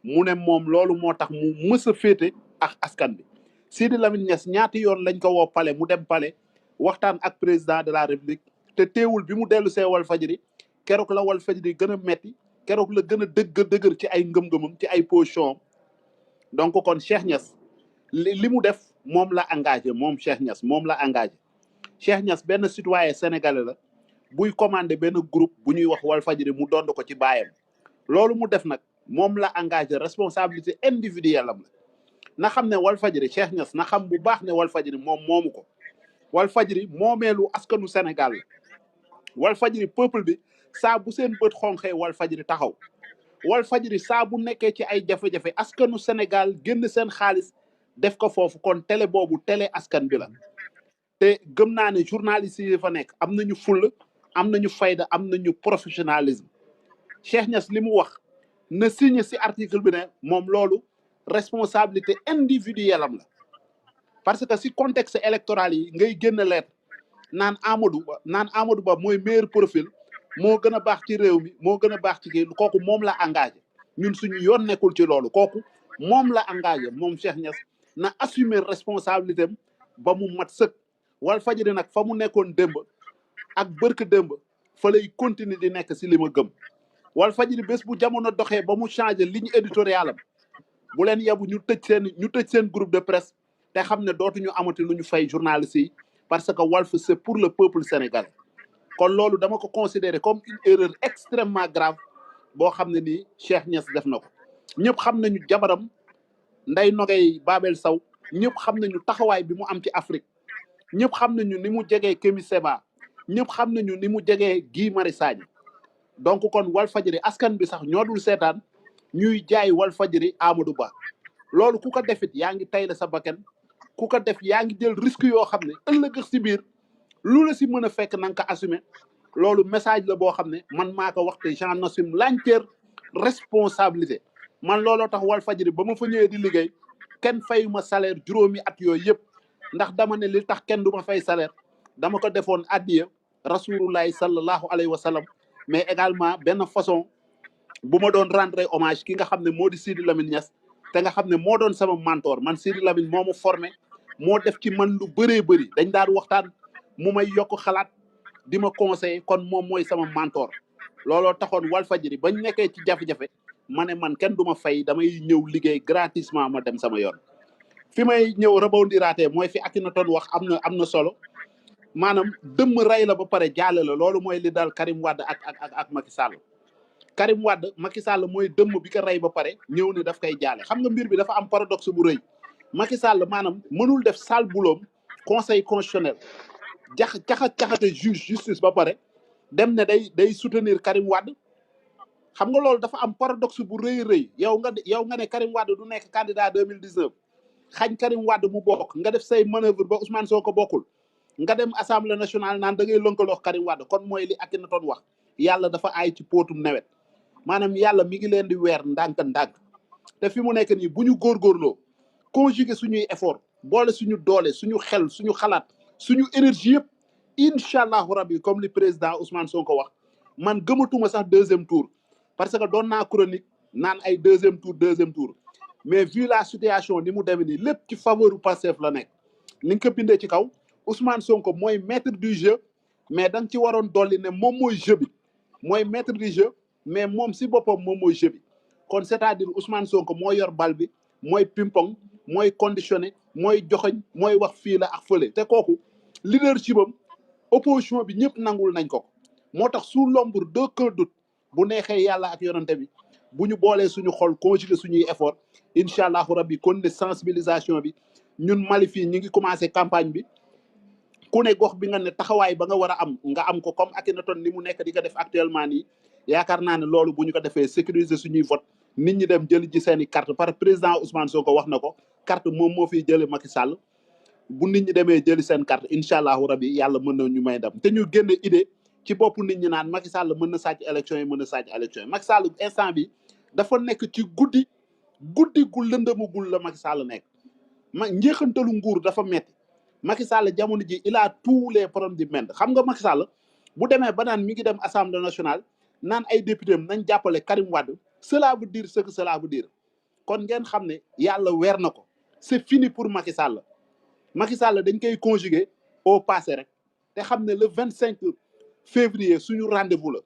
mu ne moom loolu moo tax mu mës a féete ak askan bi Sidi Lamine Niass ñaati yoon lañ ko woo palais mu dem palais waxtaan ak président de la république te teewul bi mu dellu see Walfadjri keroog la Walfadjri gën a metti keroog la gën a dëgër ci ay ngëm-ngëmam ci ay position donc kon Cheikh Niass li mu def moom la engagé moom Cheikh Niass moom la engagé Cheikh Niass benn citoyen sénégalais la buy commandé benn groupe bu ñuy wax Walfadjri mu dond ko ci baayam loolu mu def nag moom la engagé responsabilité individuelle am la na xam ne Walfadjri Cheikh Niass na xam bu baax ne Walfadjri moom moomu ko Walfadjri moomeelu askanu Sénégal la Walfadjri peuple bi saa bu seen bët xonxee Walfadjri taxaw Walfadjri saa bu nekkee ci ay jafe-jafe askanu Sénégal génn seen xaalis def ko foofu kon télé boobu télé askan bi la te gëm naa ne journalistes yi fa nekk am nañu fulla am nañu fayda am nañu professionnalisme Cheikh Niass li mu wax na signé ci article bi ne moom loolu responsabilité individuelle am la parce que ci contexte électoral yi ngay génn lettre naan Amadou Ba mooy meilleur profil moo gën a baax ci réew mi moo gën a baax ci kii kooku moom la engagé ñun suñu yoon nekkul ci loolu kooku moom la engagé moom Cheikh Niass na assumer responsabilité am ba mu mat sëkk Walfadjri nag fa mu nekkoon démb ak bërk démb fa lay continuer di nekk ci li ma gëm Walfadjri bés bu jamono doxee ba mu changé ligne éditoriale am bu leen yebu ñu tëj seen groupe de presse te xam ne dootuñu amati lu ñu fay journalistes yi parce que Walf c'est pour le peuple sénégalais kon loolu dama ko considérer comme une erreur extrêmement grave boo xam ne nii Cheikh Niass def na ko ñëpp xam nañu jabaram Ndeye Nogay Babel Sow ñëpp xam nañu taxawaay bi mu am ci Afrique ñëpp xam nañu ni mu jegee Kémi Séba ñëpp xam nañu ni mu jegee Guy Marius Sagna donc kon Walfadjri askan bi sax ñoo dul seetaan ñuy jaay Walfadjri Amadou Ba loolu ku ko defit yaa ngi tay la sa bakkan ku ko def yaa ngi jël risque yoo xam ne ëllëg si biir lu la si mën a fekk na nga ko assumer loolu message la boo xam ne man maa ko wax te j'en assume l'entière responsabilité man looloo tax Walfadjri ba ma fa ñëwee di liggéey kenn fayuma salaire juróomi at yooyu yëpp ndax dama ne li tax kenn du ma fay salaire dama ko defoon addiya rasulullahi sallallahu alayhi wa sallam mais également benn façon bu ma doon rendre hommage ki nga xam ne moo di Sidi Lamine Niass te nga xam ne moo doon sama mentor man Sidi Lamine moo ma formé moo def ci man lu bëree bëri dañ daan waxtaan mu may yokk xalaat di ma conseiller kon moom mooy sama mentor looloo taxoon Walfadjri bañ nekkee ci jafe-jafe ma ne man kenn du ma fay damay ñëw liggéey gratuitement ma dem sama yoon fi may ñëw rebondiraatee mooy fi Akhenaton wax am na solo maanaam dëmm rey la ba pare jaale la loolu mooy li dal Karim Wade ak Macky Sall Karim Wade Macky Sall mooy dëmm bi ko rey ba pare ñëw ne daf koy jaale xam nga mbir bi dafa am paradoxe bu rëy Macky Sall maanaam mënul def sale boulot conseil constitutionnel caxate justice ba pare dem ne day soutenir Karim Wade xam nga loolu dafa am paradoxe bu rëy yow nga ne Karim Wade du nekk candidat 2019 xañ Karim Wade mu bokk nga def say manœuvre ba Ousmane Sonko bokkul nga dem assemblée nationale naan da ngay lënkaloo Karim Wade kon mooy li Akhenaton wax yàlla dafa aay ci póotum nawet maanaam yàlla mi ngi leen di weer ndànk te fi mu nekk nii bu ñu góorgóorloo conjuguer suñuy effort boole suñu doole suñu xel suñu xalaat suñu énergie yëpp incha allahu rabbi comme li président Ousmane Sonko wax man gëmatuma sax deuxième tour parce que doon naa chronique naan ay deuxième tour mais vu la situation ni mu demee nii lépp ci faveur Pastef la nekk ni nga ko bindee ci kaw Ousmane Sonko mooy maître du jeu mais da nga ci waroon dolli ne moom mooy jeu bi mooy maître du jeu mais moom si boppam moom mooy jeu bi kon c'est-à-dire Ousmane Sonko mooy yor bal bi mooy ping-pong mooy conditionné mooy joxoñ mooy wax fii la ak fële te kooku leadership am opposition bi ñëpp nangul nañ ko moo tax sous l'ombre d'aucun doute bu neexee yàlla ak yonante bi bu ñu boolee suñu xol conjuguer suñuy effort incha allahu rabbi kon ne sensibilisation bi ñun Mali fii ñi ngi commencé campagne bi ku ne gox bi nga ne taxawaay ba nga war a am nga am ko comme Akhenaton ni mu nekk di ko def actuellement nii yaakaar naa ne loolu bu ñu ko defee sécuriser suñuy vote nit ñi dem jëli ji seen i carte par président Ousmane Sonko wax na ko carte moom moo fiy jëli Macky Sall bu nit ñi demee jëli seen carte incha allahu rabbi yàlla mën na ñu may dem te ñu génne idée ci bopp nit ñi naan Macky Sall mën na sàcc élection yi mën na sàcc élection yi Macky Sall instant bi dafa nekk ci guddi gu lëndëmagul la Macky Sall nekk njeexantalu nguur dafa metti Macky Sall jamono ji il a tous les problèmes du monde xam nga Macky Sall bu demee ba naan mi ngi dem assemblée nationale naan ay député am nañ jàppale Karim Wade cela veut dire ce que cela veut dire kon ngeen xam ne yàlla weer na ko c'est fini pour Macky Sall dañ koy conjuguer au passé rek te xam ne le 25 février suñu rendez-vous la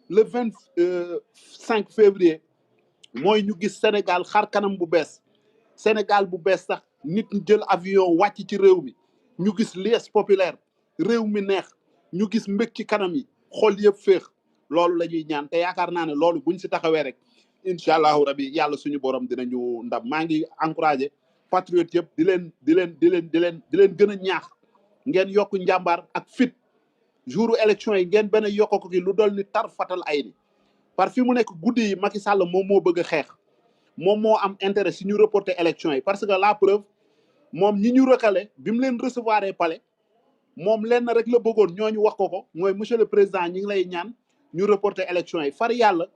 le 25 février mooy ñu gis Sénégal xar kanam bu bees Sénégal bu bees sax nit ñu jël avion wàcc ci réew mi ñu gis liesse populaire réew mi neex ñu gis mbég ci kanam yi xol yëpp féex loolu la ñuy ñaan te yaakaar naa ne loolu buñ si taxawee rek incha allahu rabi yàlla suñu borom dinañu ndam maa ngi encouragé patriote yëpp di leen gën a ñaax ngeen yokk njàmbaar ak fit jouru élection yi ngeen benn yokk ko ki lu dol ni tar fatal ay ni par fi mu nekk guddi yi Macky Sall moom moo bëgg a xeex moom moo am intérêt si ñu reporter élection yi parce que la preuve moom ñi ñu recalé bi mu leen recevoir palais moom lenn rek la bëggoon ñooñu wax ko mooy monsieur le président ñi ngi lay ñaan ñu reporter élection yi far yàlla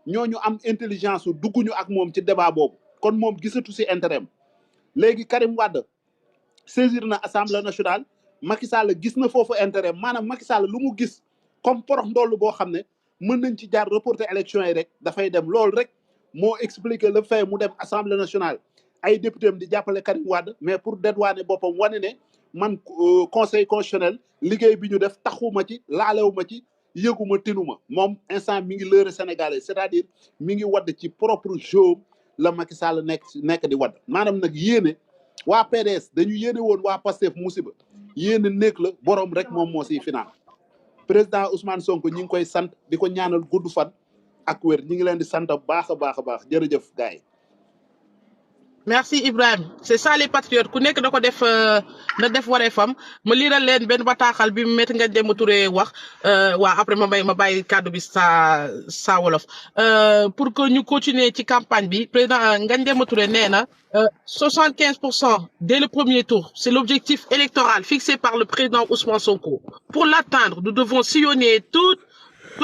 ñooñu am intelligence su dugguñu ak moom ci débat boobu kon moom gisatu si intérêt am léegi Karim Wade saisir na assemblée nationale Macky Sall gis na foofu intérêt maanaam Macky Sall lu mu gis comme porox ndoll boo xam ne mën nañ ci jaar reporter élection yi rek dafay dem loolu rek moo expliquer le fait mu dem assemblée nationale ay député am di jàppale Karim Wade mais pour dédouaner boppam wane ne man conseil constitutionnel liggéey bi ñu def taxuma ci laalewuma ci yëguma tinuma moom instant mi ngi leurre sénégalais c'est-à-dire mi ngi wadd ci propre jeu la Macky Sall nekk di wadd maanaam nag yéene waa PDS dañu yéene woon waa Pastef musiba yéene nekk la borom rek moom moo siy final président Ousmane Sonko ñi ngi koy sant di ko ñaanal gudd fan ak wér ñi ngi leen di sant baax a baax a baax jërëjëf gars yi. Merci Ibrahim c'est ça les patriotes ku nekk da ko def na def waree fam ma liiral leen benn bataaxal bi Maître Ngagne Demba Touré wax waa après ma bàyyi kàddu bi sa wolof pour que ñu continuer ci campagne bi président Ngagne Demba Touré nee na 75% dès le premier tour c'est l'objectif électoral fixé par le président Ousmane Sonko. Pour l'atteindre nous devons sillonner toutes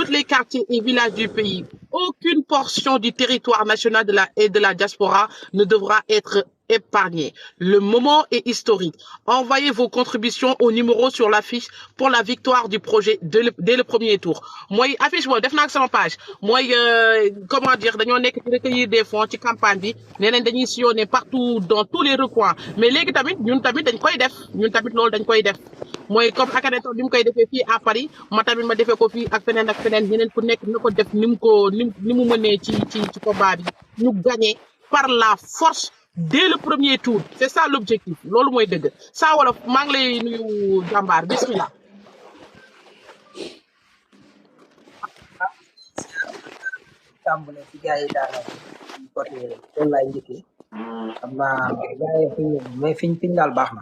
les quartiers et villages du pays. Aucune portion du territoire national et de la diaspora ne devra être épargnée. Le moment est historique. Envoyez vos contributions au numéro sur l'affiche pour la victoire du projet dès le premier tour. Moi, affiche boobu def naa ko sama page mooy comment dire dañoo nekk ci recueillir des fonds ci campagne bi nee nañ dañuy sillonner partout dans tous les recoins mais léegi tamit ñun tamit dañ koy def loolu dañ koy def mooy comme Akhenaton ni mu koy defee fii à Paris ma tamit ma defee ko fii ak feneen ñeneen ku nekk na ko def ni mu mënee ci combat bi ñu gagner par la force dès le premier tour c'est ça l'objectif loolu mooy dëgg saa wolof maa ngi lay nuyu jàmbaar bismillah. tàmbale ci gars yi daanaka côté loolu laay njëkkee xam naa gars yi mais fiñ daal baax na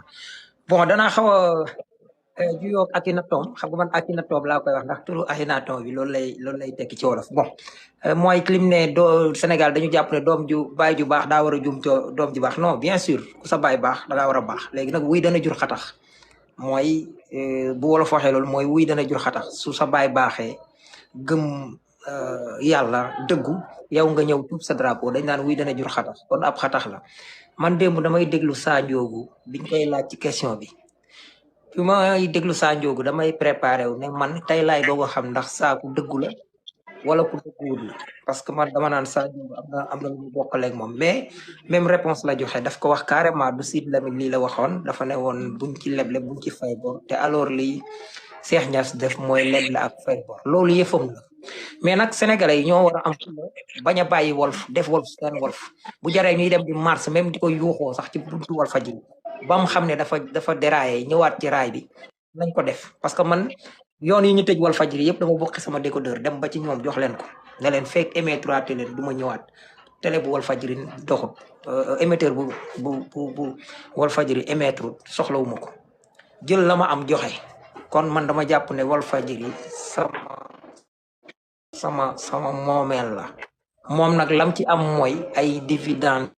bon danaa xaw a juyoo ak Akhenaton xam nga man Akhenaton laa koy wax ndax turu Akhenaton bi loolu lay tekki ci wolof bon mooy clim ne doo Sénégal dañu jàpp ne doom ju baay ju baax daa war a jum co doom ju baax non bien sûr ku sa baay baax da ngaa war a baax léegi nag wuy dana jur xatax mooy bu wolof waxee loolu mooy wuy dana jur xatax su sa baay baaxee gëm yàlla dëggu yow nga ñëw tuub sa drapeau dañ naan wuy dana jur xatax kon ab xatax la man démb damay déglu Sa Ndiogou biñ koy laaj ci question bi fi may déglu Sa Ndiogou damay préparé wu ne man tey laay doog a xam ndax saa ku dëggu la wala ku dëgguwul la parce que man dama naan Sa Ndiogou am na lu ñu bokkaleeg moom mais même réponse la joxe daf ko wax carrément du Sidy Lamine lii la waxoon dafa ne woon buñ ci leble buñ ci fay bor te alors lii Cheikh Niass def mooy leble ak fay bor loolu yëfam la mais nag sénégalais yi ñoo war a am bañ a bàyyi wolf def wolf seen wolf bu jaree ñuy dem di mars même di ko yuuxoo sax ci buntu Walfadjri ba mu xam ne dafa déraillé ñëwaat ci raay bi nañ ko def parce que man yoon yi ñu tëj Walfadjri yëpp dama bokk sama décodeur dem ba ci ñoom jox leen ko ne leen fekk émettre télé du ma ñëwaat télé bu Walfadjri doxut émetteur bu Walfadjri émettre soxlawuma ko jël la ma am joxe kon man dama jàpp ne Walfadjri sama moomeel la moom nag lam ci am mooy ay dividende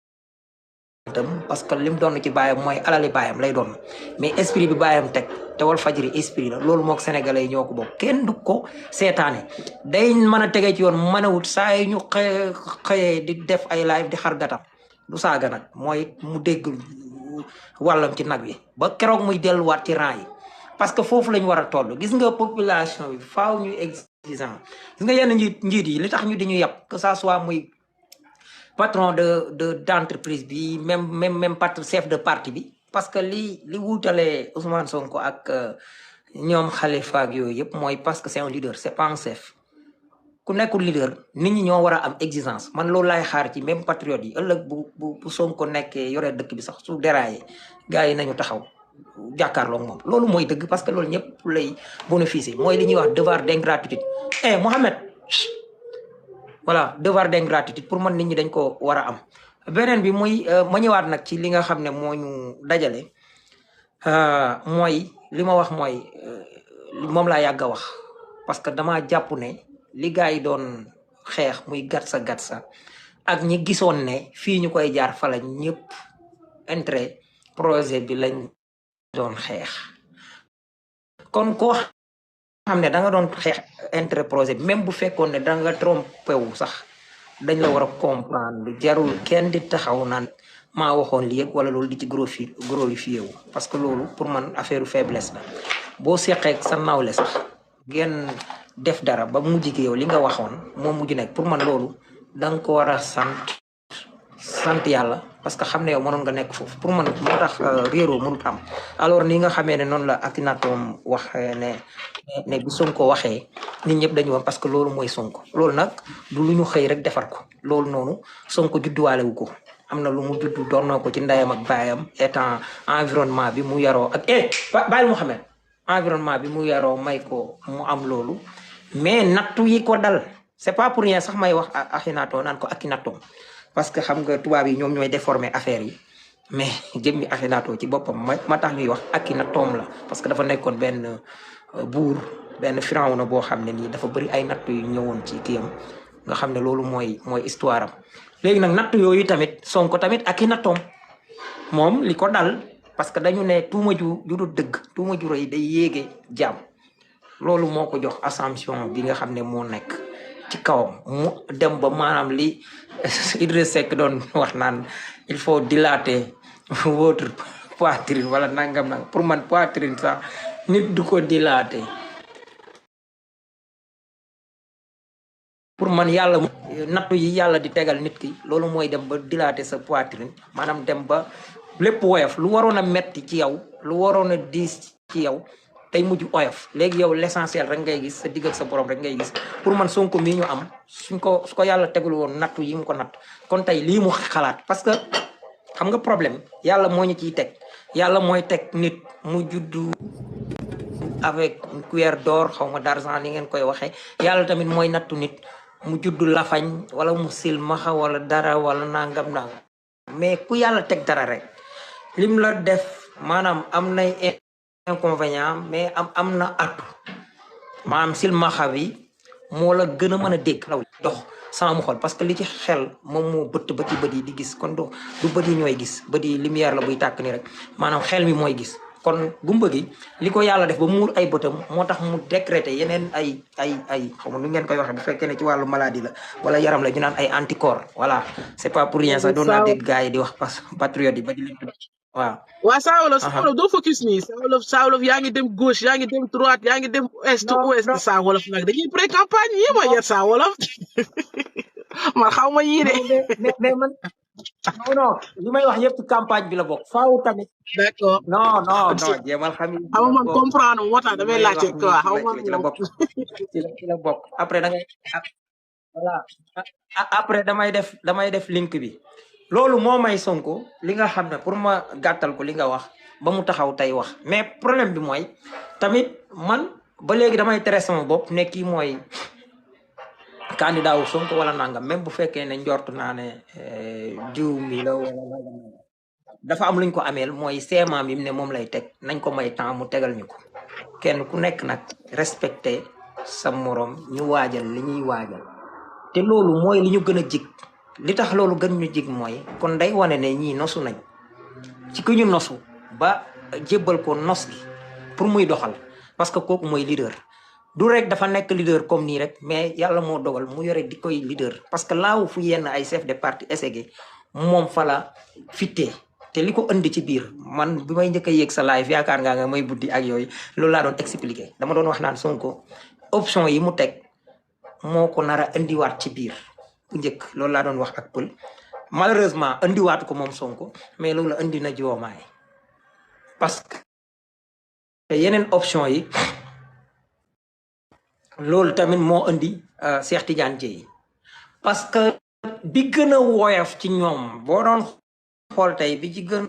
parce que lim doon ci baayam mooy alali baayam lay doon mais esprit bi baayam teg te Walfadjri esprit la loolu mook sénégalais yi ñoo ko bokk kenn du ko seetaane day mën a tegee ci yoon mën a wut saa yi ñu xëyee di def ay live di xar gatam du saaga nag mooy mu dégg wàllam ci nag wi ba keroog muy delluwaat ci rang yi parce que foofu lañ war a toll gis nga population bi faaw ñu exigeant gis nga yenn njiit yi li tax ñu di ñu yàpp que ça soit muy patron d'entreprise bi même chef de parti bi parce que li wuutalee Ousmane Sonko ak ñoom Khalifa ak yooyu yëpp mooy parce que c'est un leader c'est pas un chef ku nekkul leader nit ñi ñoo war a am exigence man loolu laay xaar ci même patriote yi ëllëg bu Sonko nekkee yore dëkk bi sax su déraillé gars yi nañu taxaw jàkkaarloog moom loolu mooy dëgg parce que loolu ñëpp lay bénéficier mooy li ñuy wax devoir d'ingratitude Mohamed voilà devoir d'ingratitude pour man nit ñi dañ ko war a am beneen bi muy ma ñëwaat nag ci li nga xam ne moo ñu dajale mooy li ma wax mooy moom laa yàgg a wax parce que dama jàpp ne li gars yi doon xeex muy gatsa ak ñi gisoon ne fii ñu koy jaar fala ñëpp intérêt projet bi lañ doon xeex kon koo xam ne da nga doon xeex intérêt projet bi même bu fekkoon ne da nga trompé wu sax dañ la war a comprendre jarul kenn di taxaw naan maa waxoon lii ak wala loolu di ci glorifié wu parce que loolu pour man affaire faiblesse la boo seqee sa nawle sax ngeen def dara ba mujj gi yow li nga waxoon moo mujj nekk pour man loolu da nga ko war a sant yàlla parce que xam ne yow mënoon nga nekk foofu pour man moo tax réeroo mënut am alors ni nga xamee ne noonu la Akhenaton wax ne bi Sonko waxee nit ñëpp dañu wax parce que loolu mooy Sonko loolu nag du lu ñu xëy rek defar ko loolu noonu Sonko judduwaale wu ko am na lu mu juddu doonoo ko ci ndeyam ak baayam étant environnement bi mu yaroo ak bàyyil Mouhamed environnement bi mu yaroo may ko mu am loolu mais nattu yi ko dal c'est pas pour rien sax may wax Akhenaton naan ko Akhenaton parce que xam nga tubaab yi ñoom ñooy déformer affaire yi mais jëmmi Akhenaton ci boppam ma tax ñuy wax Akhenaton la parce que dafa nekkoon benn buur benn Firawna boo xam ne nii dafa bëri ay nattu yu ñëwoon ci kiyam nga xam ne loolu mooy histoire am léegi nag nattu yooyu tamit Sonko tamit Akhenaton moom li ko dal parce que dañu ne tuuma ju du dëgg tuuma ju rëy day yéege jaam loolu moo ko jox ascension bi nga xam ne moo nekk ci kawam mu dem ba maanaam li Idriss Seck doon wax naan il faut dilater votre poitrine wala nangam pour man poitrine sax nit du ko dilater pour man yàlla nattu yi yàlla di tegal nit ki loolu mooy dem ba dilater sa poitrine maanaam dem ba lépp woyof lu waroon a metti ci yow lu waroon a diis ci yow tey mujj oyof léegi yow l'essentiel rek ngay gis sa digg ak sa borom rek ngay gis pour man Sonko mii ñu am su ko yàlla tegul woon nattu yi mu ko natt kon tey lii mu xalaat parce que xam nga problème yàlla moo ñu ciy teg yàlla mooy teg nit mu juddu avec une cuillère d'or xaw ma d'argent ni ngeen koy waxee yàlla tamit mooy nattu nit mu juddu lafañ wala mu silmaxa wala dara wala nangam mais ku yàlla teg dara rek lim la def maanaam am nay inconvénient mais am na atu maanaam silmaxa bi moo la gën a mën a dégg law dox sans mu xool parce que li ci xel moom moo bët yi di gis kon du bët yi ñooy gis bët yi lumière la buy tàkk ni rek maanaam xel mi mooy gis kon gumba gi li ko yàlla def ba muur ay bëtam moo tax mu décréter yeneen ay xaw ma nu ngeen koy waxee bu fekkee ne ci wàllu maladie la wala yaram la ñu naan ay anticorps voilà c'est pas pour rien sax doon naa dégg gars yi di wax patriote yi ba di leen tudd waaw Saa Wolof doo focus nii Saa Wolof yaa ngi dem gauche yaa ngi dem droite yaa ngi dem est ouest Saa Wolof nag dañuy pré campagne yi ma yet Saa Wolof man xaw ma yii de mais man non li may wax yëpp ci campagne bi la bokk faaw tamit d'accord non jéemal xam xaw ma man comprendre moo tax damay laajte quoi xaw ma ci la bokk ci la bokk après da ngay voilà après damay def link bi loolu moo may Sonko li nga xam ne pour ma gàttal ko li nga wax ba mu taxaw tey wax mais problème bi mooy tamit man ba léegi damay tere sama bopp ne kii mooy candidat wu Sonko wala nangam même bu fekkee ne njort naa ne jiw mi la wala nangam dafa am luñ ko ameel mooy seemaam yi ne moom lay teg nañ ko may temps mu tegal ñu ko kenn ku nekk nag respecté sa morom ñu waajal li ñuy waajal te loolu mooy li ñu gën a jig li tax loolu gën ñu jig mooy kon day wane ne ñii nosu nañ ci ku ñu nosu ba jébbal ko nos gi pour muy doxal parce que kooku mooy leader du rek dafa nekk leader comme nii rek mais yàlla moo dogal mu yore di koy leader parce que laaw fu yenn ay chef de parti essayé moom fala fittee te li ko indi ci biir man bi may njëkk a yéeg sa live yaakaar nga may buddi ak yooyu loolu laa doon expliquer dama doon wax naan Sonko option yi mu teg moo ko nar a indiwaat ci biir bu njëkk loolu laa doon wax ak pël malheureusement andiwaatu ko moom Sonko mais loolu andi na Diomaye parce que yeneen option yi loolu tamit moo andi Cheikh Tidiane Dièye parce que bi gën a woyof ci ñoom boo doon xool tey bi ci gën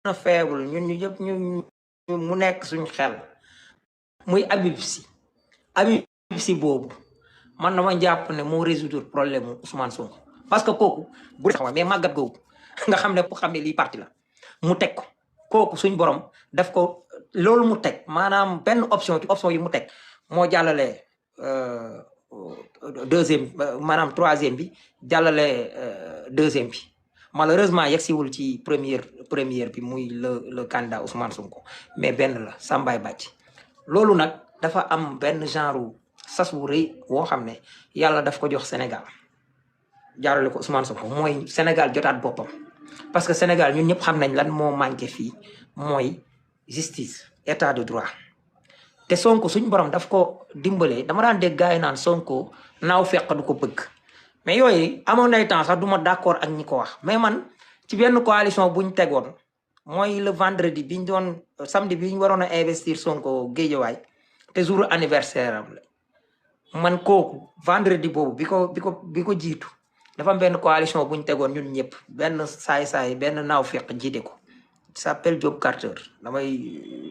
a faible ñun ñu yëpp ñu mu nekk suñu xel muy Habib Sy boobu man dama jàpp ne moo résoudre problème mu Ousmane Sonko parce que kooku bu dee mais màggat googu nga xam ne pour xam ne lii parti la mu teg ko kooku suñ borom daf ko loolu mu teg maanaam benn option ci option yi mu teg moo jàllale deuxième maanaam troisième bi jàllale deuxième bi malheureusement yegsiwul ci première bi muy le candidat Ousmane Sonko mais benn la Sambay Bàcc loolu nag dafa am benn genre sas wu rëy woo xam ne yàlla daf ko jox Sénégal jaarale ko Ousmane Sonko mooy Sénégal jotaat boppam parce que Sénégal ñun ñëpp xam nañ lan moo manqué fii mooy justice état de droit te Sonko suñ borom daf ko dimbalee dama daan dégg gars yi naan Sonko naaw fekk du ko bëgg mais yooyu amoon nay temps sax du ma d'accord ak ñi ko wax mais man ci benn coalition buñ tegoon mooy le vendredi biñ doon samedi biñ waroon a investir Sonko Guédiawaye te jour anniversaire am la man kooku vendredi boobu bi ko jiitu dafa am benn coalition buñ tegoon ñun ñëpp benn saay-saay benn naaw fekk jiite ko s'appelle Job Carter damay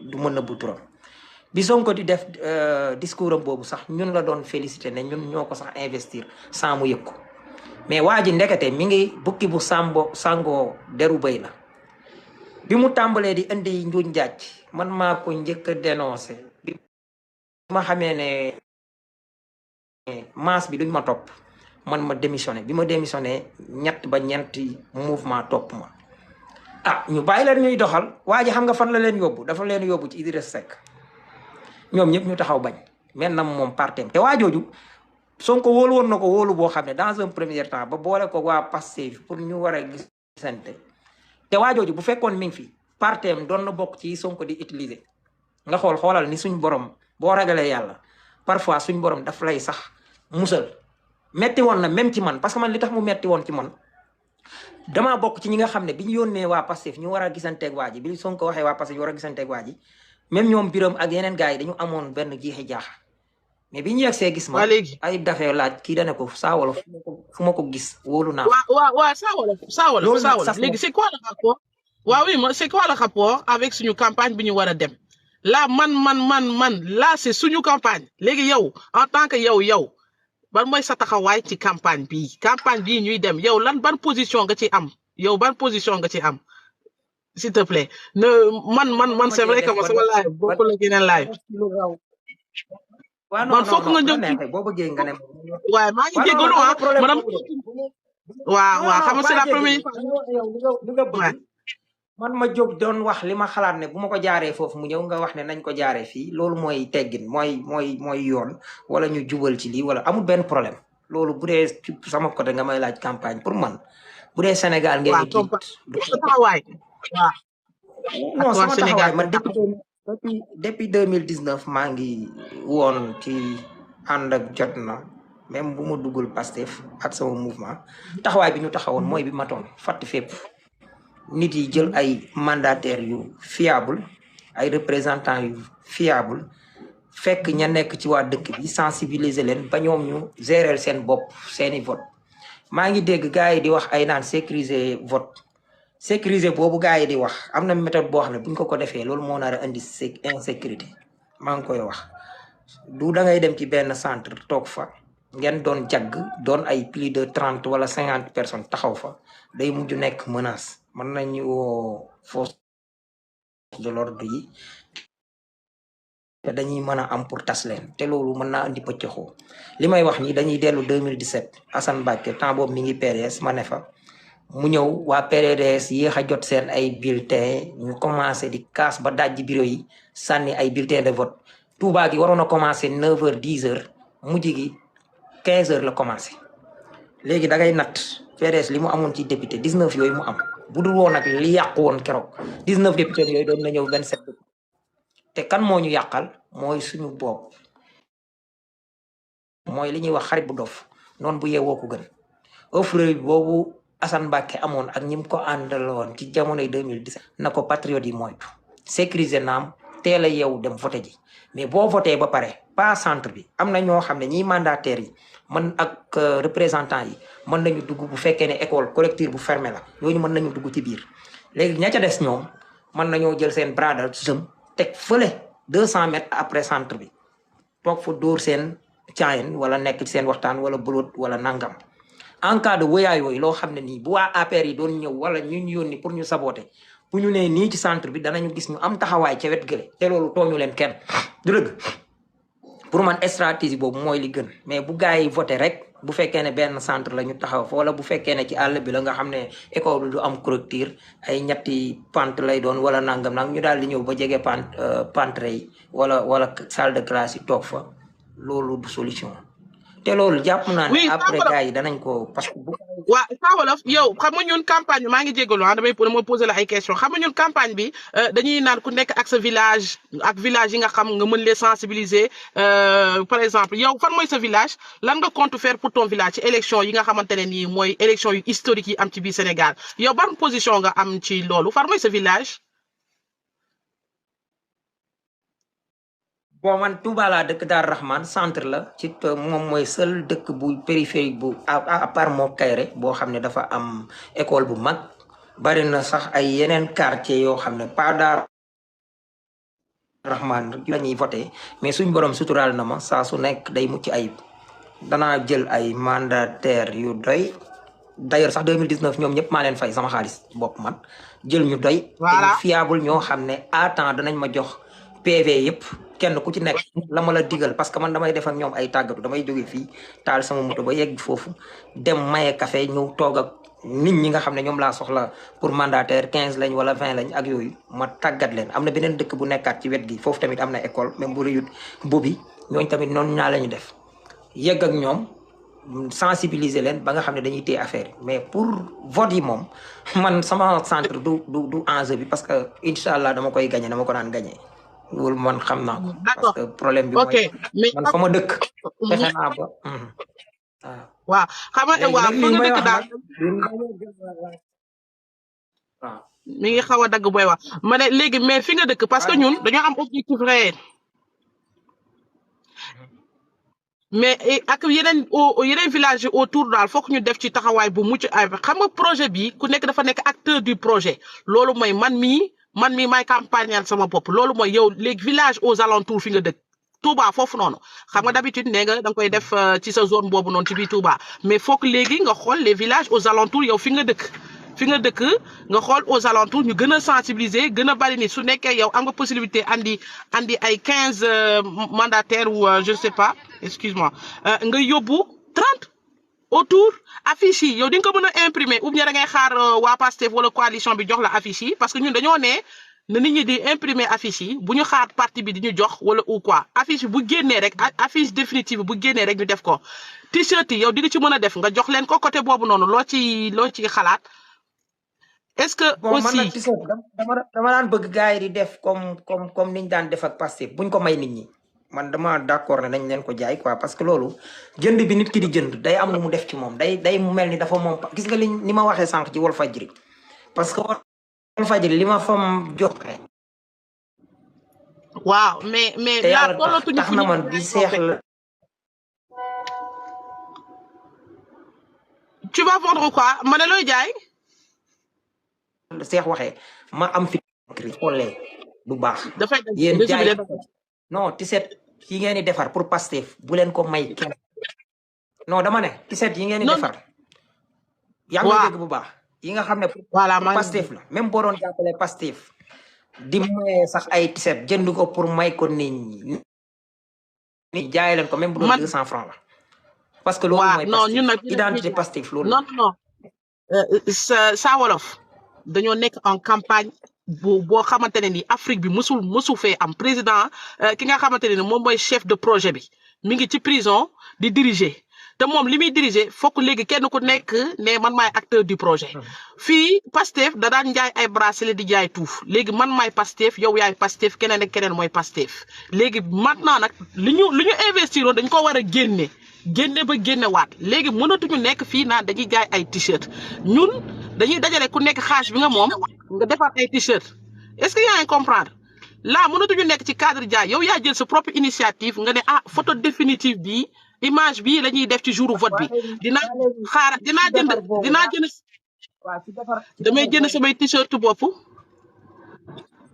du mën na bu turam bi Sonko di def discours am boobu sax ñun la doon félicité ne ñun ñoo ko sax investir sans mu yëg ko mais waa ji ndekete mi ngi bukki bu sangoo deru bëy la bi mu tàmbalee di indi njuuj njaaj man maa ko njëkk a dénoncé bi ma xamee ne masse bi duñ ma topp man ma démissionné bi ma démissionné ñett ba ñeenti mouvement topp ma ñu bàyyi leen ñuy doxal waa ji xam nga fan la leen yóbbu dafa leen yóbbu ci Idriss Seck ñoom ñëpp ñu taxaw bañ maintenant moom partem te waa jooju Sonko wóolu woon na ko wóolu boo xam ne dans un premier temps ba boole ko waa Pastef pour ñu war a gisante te waa jooju bu fekkoon mi ngi fi partem doon na bokk ci Sonko di utiliser nga xoolal ni suñ borom boo ragalee yàlla parfois suñ borom daf lay sax musal metti woon na même ci man parce que man li tax mu metti woon ci man damaa bokk ci ñi nga xam ne bi ñu yónnee waa Pastef ñu war a gisanteeg waa ji bi Sonko waxee waa Pastef ñu war a gisanteeg waa ji même ñoom biram ak yeneen gars yi dañu amoon benn jiixi jaaxa mais bi ñu yegsee gis ma ay dafee laaj kii dane ko Saa Wolof fu ma ko gis wóolu naa waaw Saa Wolof léegi c'est quoi le rapport waaw oui c'est quoi le rapport avec suñu campagne bi ñu war a dem là man là c'est suñu campagne léegi yow en tant que yow ban mooy sa taxawaay ci campagne bii ñuy dem yow ban position nga ci am yow ban position nga ci am s'il te plaît man c'est vrai que ma sama live bokkul ak yeneen live man fokk nga ñëw boo bëggee nga ne waaye maa ngi jégalu madame waaw xam nga c'est la première fois man ma jóg doon wax li ma xalaat ne bu ma ko jaaree foofu mu ñëw nga wax ne nañ ko jaaree fii loolu mooy teggin mooy yoon wala ñu jubal ci lii wala amul benn problème loolu bu dee sama côté nga may laaj campagne pour man bu dee Sénégal ngeen di taxawaay non sama taxawaay man depuis 2019 maa ngi woon ci ànd ak jot na même bu ma duggul Pastef ak sama mouvement taxawaay bi ñu taxawoon mooy bi matoon fàtt fépp nit yi jël ay mandataires yu fiable ay représentants yu fiable fekk ña nekk ci waa dëkk bi sensibiliser leen ba ñoom ñu gérer seen bopp seeni vote maa ngi dégg gars yi di wax ay naan sécuriser vote sécuriser boobu gars yi di wax am na méthode boo xam ne buñ ko defee loolu moo nar a indi insécurité maa ngi koy wax du da ngay dem ci benn centre toog fa ngeen doon jagg doon ay plus de 30 wala 50 personnes taxaw fa day mujj nekk menace mën nañu woo force de l'ordre yi te dañuy mën a am pour tas leen te loolu mën naa andi pëccëxoo li may wax nii dañuy dellu 2017 Assane Mbacké temps boobu mi ngi PDS ma ne fa mu ñëw waa PDS yéex a jot seen ay bulletins ñu commencé di kaas ba dajji bureau yi sànni ay bulletins de vote Touba gi waroon a commencé 9h 10h mujj gi 15h la commencé léegi da ngay natt PDS li mu amoon ci député 19 yooyu mu am bu dul woon nag li yàqu woon keroog 19 député yooyu doon na ñëw 27 te kan moo ñu yàqal mooy suñu bopp mooy li ñuy wax xarit bu dof noonu bu yeewoo ko gën offre boobu Assane Mbacké amoon ak ñi mu ko àndaloon ci jamonoy 2017 na ko patriote yi moytu sécuriser naam teel a yeewu dem voté ji mais boo voté ba pare pas centre bi am na ñoo xam ne ñiy mandataires yi man ak représentant yi mën nañu dugg bu fekkee ne école collective bu fermé la yooyu mën nañu dugg ci biir léegi ña ca des ñoom mën nañoo jël seen bradal sëm teg fële 200 mètres après centre bi toog fa dóor seen caayin wala nekk ci seen waxtaan wala bulóot wala nangam en cas de wëyaay yooyu loo xam ne nii bu waa APR yi doon ñëw wala ñu yónni pour ñu saboter bu ñu nee nii ci centre bi danañu gis ñu am taxawaay ca wet gële te loolu tooñu leen kenn du dëgg pour man stratégie boobu mooy li gën mais bu gars yi voté rek bu fekkee ne benn centre la ñu taxaw fa wala bu fekkee ne ci àll bi la nga xam ne école bi du am clôture ay ñetti pante lay doon wala nangam nag ñu daal di ñëw ba jege pantre yi wala salle de classe yi toog fa loolu du solution te loolu jàpp naa ne après gars yi danañ ko parce que waa Saa Wolof yow xam nga ñun campagne bi maa ngi jégalu damay poser la ay question xam nga ñun campagne bi dañuy naan ku nekk ak sa village ak village yi nga xam nga mën les sensibiliser par exemple yow fan mooy sa village lan nga compte faire pour ton village ci élection yi nga xamante ne nii mooy élection yu historique yi am ci biir Sénégal yow ban position nga am ci loolu fan mooy sa village. bon man Touba laa dëkk Daar Rahman centre la ci moom mooy seul dëkk bu périphérique bu à part moo Kayre boo xam ne dafa am école bu mag bari na sax ay yeneen quartier yoo xam ne pas Daar Rahman la ñuy voté mais suñ borom suturaal na ma saa su nekk day mucc ayib danaa jël ay mandataire yu doy d'ailleurs sax 2019 ñoom ñëpp maa leen fay sama xaalis bopp man jël ñu doy te fiable ñoo xam ne à temps danañ ma jox PV yëpp kenn ku ci nekk la ma la digal parce que man damay def ak ñoom ay tàggatu damay jóge fii taal sama moto ba yegg foofu dem maye café ñëw toog ak nit ñi nga xam ne ñoom laa soxla pour mandataire 15 lañ wala 20 lañ ak yooyu ma tàggat leen am na beneen dëkk bu nekkaat ci wet gi foofu tamit am na école même bu rëyut boobi ñooñu tamit noonu ñaa la ñu def yegg ak ñoom sensibiliser leen ba nga xam ne dañuy téye affaire yi mais pour vote yi moom man sama centre du enjeu bi parce que incha allah dama koy gagné dama ko naan gagné. loolu man xam naa ko. parce que problème bi mooy man fa ma dëkk. fexe naa ba. waaw xam nga waaw fa nga dëkk daal. waaw. mi ngi xaw a dagg booy wax ma ne léegi mais fi nga dëkk parce que ñun dañoo am objectif réel. mais ak yeneen village yi autour daal foog ñu def ci taxawaay bu mucc ayib xam nga projet bi ku nekk dafa nekk acteur du projet loolu mooy man mii may campagnal sama bopp loolu mooy yow léegi village aux alentours fi nga dëkk Touba foofu noonu xam nga d'habitude nee nga da nga koy def ci sa zone boobu noonu ci biir Touba mais foog léegi nga xool les villages aux alentours yow fi nga dëkk nga xool aux alentours ñu gën a sensibiliser gën a bari ni su nekkee yow am nga possibilité andi ay 15 mandataires ou je ne sais pas excuse-moi nga yóbbu 30 autour affiche yi yow di nga ko mën a imprimer ou bien da ngay xaar waa Pastef wala coalition bi jox la affiche yi parce que ñun dañoo ne na nit ñi di imprimer affiche yi bu ñu xaar parti bi di ñu jox wala ou quoi affiche bu génnee rek affiche définitive bu génnee rek ñu def ko t-shirt yi yow di nga ci mën a def nga jox leen ko côté boobu noonu loo ci xalaat est-ce que aussi man nag t-shirt dama daan bëgg gars yi di def comme niñ daan def ak Pastef buñ ko may nit ñi man dama d'accord ne nañ leen ko jaay quoi parce que loolu jënd bi nit ki di jënd day am lu mu def ci moom day mu mel ni dafa moom gis nga ni ma waxee sànq ci Walfadjri parce que Walfadjri li ma fam joxe. waaw mais la tollatuñu tax na man bi seex la. tu vas vendre quoi ma ne looy jaay. seex waxee ma am fi xoolee du baax. dafay yéen jaay non t-shirt yi ngeen di defar pour Pastef bu leen ko may kenn non dama ne t-shirt yi ngeen di defar. yaa ngi dégg bu baax yi nga xam ne pour Pastef la même boo doon jàppale Pastef di maye sax ay t-shirt jënd ko pour may ko nit ñi jaay leen ko même bu doon 200 francs la parce que loolu mooy Pastef identité Pastef loolu non Saa Wolof dañoo nekk en campagne boo xamante ne ni Afrique bi mësul fee am président ki nga xamante ne ni moom mooy chef de projet bi mi ngi ci prison di diriger te moom li muy diriger fokk léegi kenn ku nekk ne man maay acteur du projet fii Pastef da daan jaay ay bracelet di jaay tuuf léegi man maay Pastef yow yaay Pastef keneen ak keneen mooy Pastef léegi maintenant nag li ñu investiroon dañ ko war a génne génne ba génnewaat léegi mënatuñu nekk fii naan dañuy jaay ay t-shirt ñun dañuy dajale ku nekk xaaj bi nga moom nga defar ay t-shirt est-ce que yaa ngi comprendre là mënatuñu nekk ci cadre jaay yow yaa jël sa propre initiative nga ne ah photo définitive bi image bi la ñuy def ci jour vote bi dinaa jënd damay jënd samay t-shirt bopp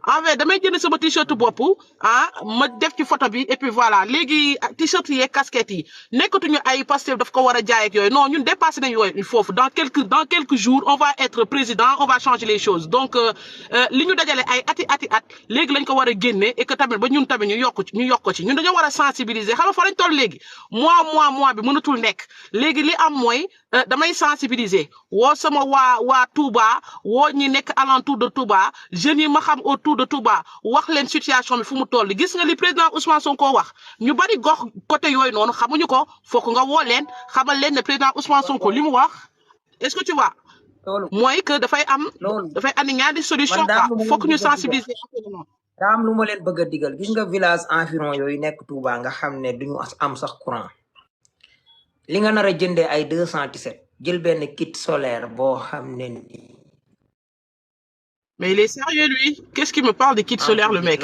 en fait damay jënd sama t-shirt bopp ma def ci photo bi et puis voilà léegi t-shirt yi casquette yi nekkatuñu ay Pastef daf ko war a jaay ak yooyu non ñun dépassé nañ yooyu foofu dans quelques jours on va être président on va changer les choses donc li ñu dajale ay at léegi lañ ko war a génne et que tamit ba ñun tamit ñu yokk ko ci ñun dañoo war a sensibiliser xam nga fa lañ toll léegi mois bi mënatul nekk léegi li am mooy damay sensibiliser woo sama waa Touba woo ñi nekk alentour de Touba jeunes yi ma xam autour de Touba wax leen situation bi fu mu toll gis nga li président Ousmane Sonko wax ñu bari gox côté yooyu noonu xamuñu ko fokk nga woo leen xamal leen ne président Ousmane Sonko li mu wax est-ce que tu vois mooy que dafay andi ñaari solution quoi fokk ñu sensibiliser. daa am lu ma leen bëgg a digal gis nga village environ yooyu nekk Touba nga xam ne duñu am sax courant li nga nar a jëndee ay 217 jël benn kit solaire boo xam ne nii. Mais il est sérieux, lui. Qu'est-ce qu'il me parle de kit solaire, le mec?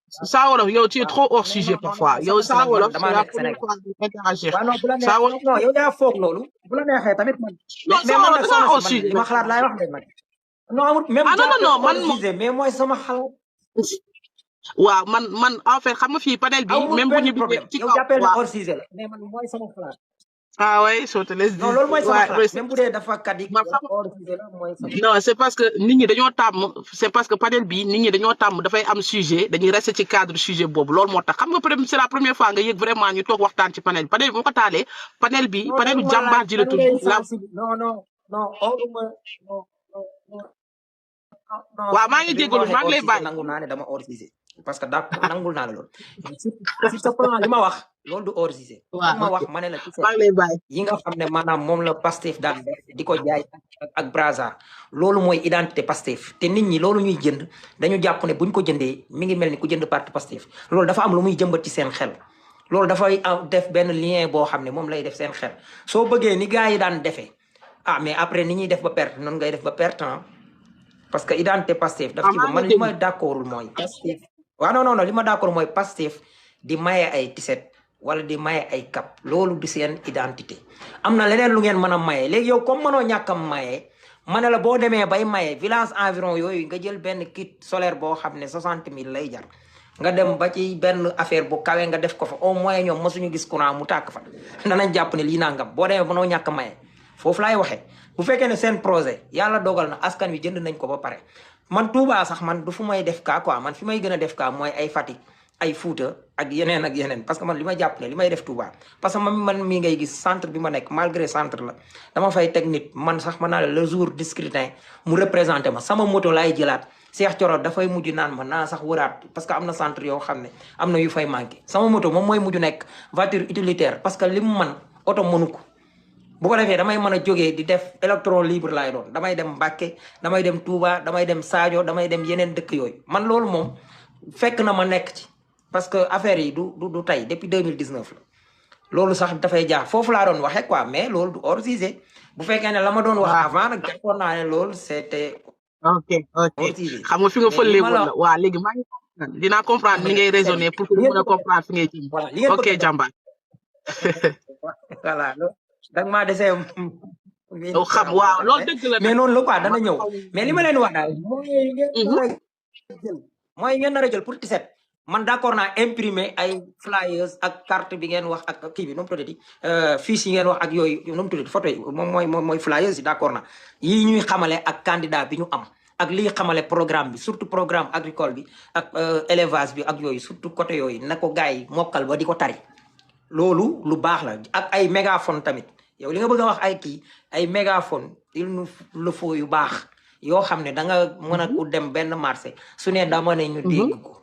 Ça, yo, tu es trop hors sujet parfois. Yo, ça, c'est la première fois que interagir. Ça, non, yo, yaa foog loolu. Bu la neexee tamit man. Mais man nag sama hors sujet. li ma xalaat laay wax de man. Non, amul même man mais mooy sama xalaat. waaw man en fait xam nga fii panel bi même bu ñu bindee ci kaw yow jàppee na hors sujet la mais man mooy sama xalaat. Ah ouais, je te laisse dire. Non, loolu mooy sama xalaat même bu dee dafa kat yi hors sujet la mooy sama. Non, c'est parce que nit ñi dañoo tàmm c'est parce que panel bi nit ñi dañoo tàmm dafay am sujet dañuy rester ci cadre sujet boobu loolu moo tax xam nga c'est la première fois nga yëg vraiment ñu toog waxtaan ci panel bi mu ko taalee panel bi panelu jàmbaar ji la tudd non waaw maa ngi jégalu maa ngi lay bàyyi nangu naa ne dama hors sujet parce que daa nangul naa la loolu si sa plan li ma wax loolu du hors sujet ma wax ma ne la ci maa ngi lay bàyyi yi nga xam ne maanaam moom la Pastef daan di ko jaay ak Brazza loolu mooy identité Pastef te nit ñi loolu ñuy jënd dañu jàpp ne buñ ko jëndee mi ngi mel ni ku jënd parti Pastef loolu dafa am lu muy jëmbat ci seen xel loolu dafay def benn lien boo xam ne moom lay def seen xel soo bëggee ni gars yi daan defee mais après ni ñuy def ba perte noonu ngay def ba perte parce que identité Pastef daf ci man li ma d'accordul mooy Pastef waaw non li ma d'accord mooy Pastef di maye ay tiset wala di maye ay cap loolu di seen identité am na leneen lu ngeen mën a maye léegi yow comme mënoo ñàkkam maye ma ne la boo demee bay maye village environ yooyu nga jël benn kit solaire boo xam ne 60 000 lay jar nga dem ba ci benn affaire bu kawe nga def ko fa au moins ñoom mosuñu gis courant mu tàkk fa danañ jàpp ne lii nangam boo demee mënoo ñàkk maye foofu laay waxee bu fekkee ne seen projet yàlla dogal na askan wi jënd nañ ko ba pare man Touba sax man du fu may def kaa quoi man fi may gën a def kaa mooy ay Fatick ay Fouta ak yeneen parce que man li ma jàpp ne li may def Touba parce que man mii ngay gis centre bi ma nekk malgré centre la dama fay teg nit man sax man naa le jour du scrutin mu représenté ma sama moto laay jëlaat Cheikh Thioro dafay mujj naan ma naa sax wëraat parce que am na centre yoo xam ne am na yu fay manqué sama moto moom mooy mujj nekk voiture utilitaire parce que li mu man oto mënu ko bu ko defee damay mën a jógee di def électron libre laay doon damay dem Mbacké damay dem Touba damay dem Sadio damay dem yeneen dëkk yooyu man loolu moom fekk na ma nekk ci parce que affaire yi du tey depuis 2019 la loolu sax dafay jaar foofu laa doon waxee quoi mais loolu du hors sujet bu fekkee ne la ma doon wax avant nag jàppoon naa ne loolu c'était ok xam nga fi nga fële woon la waaw léegi maa ngi dinaa comprendre ni ngay raisonner pour que ñu mën a comprendre fi ngay jëm ok jàmbaar voilà dag maa desee xam waaw loolu dëgg la mais noonu la quoi dana ñëw mais li ma leen wax daal mooy ngeen nar a jël pour tiset man d'accord naa imprimer ay flyers ak carte bi ngeen wax ak kii bi nu mu tuddati fiche yi ngeen wax ak yooyu nu mu tuddati photo yi moom mooy flyers yi d'accord naa yii ñuy xamale ak candidat bi ñu am ak lii xamale programme bi surtout programme agricole bi ak élevage bi ak yooyu surtout côté yooyu na ko gars yi mokkal ba di ko tari loolu lu baax la ak ay mégaphone tamit yow li nga bëgg a wax ay kii ay mégaphone il nous le faut yu baax yoo xam ne da nga mën a ku dem benn marché su ne dama ne ñu dégg ko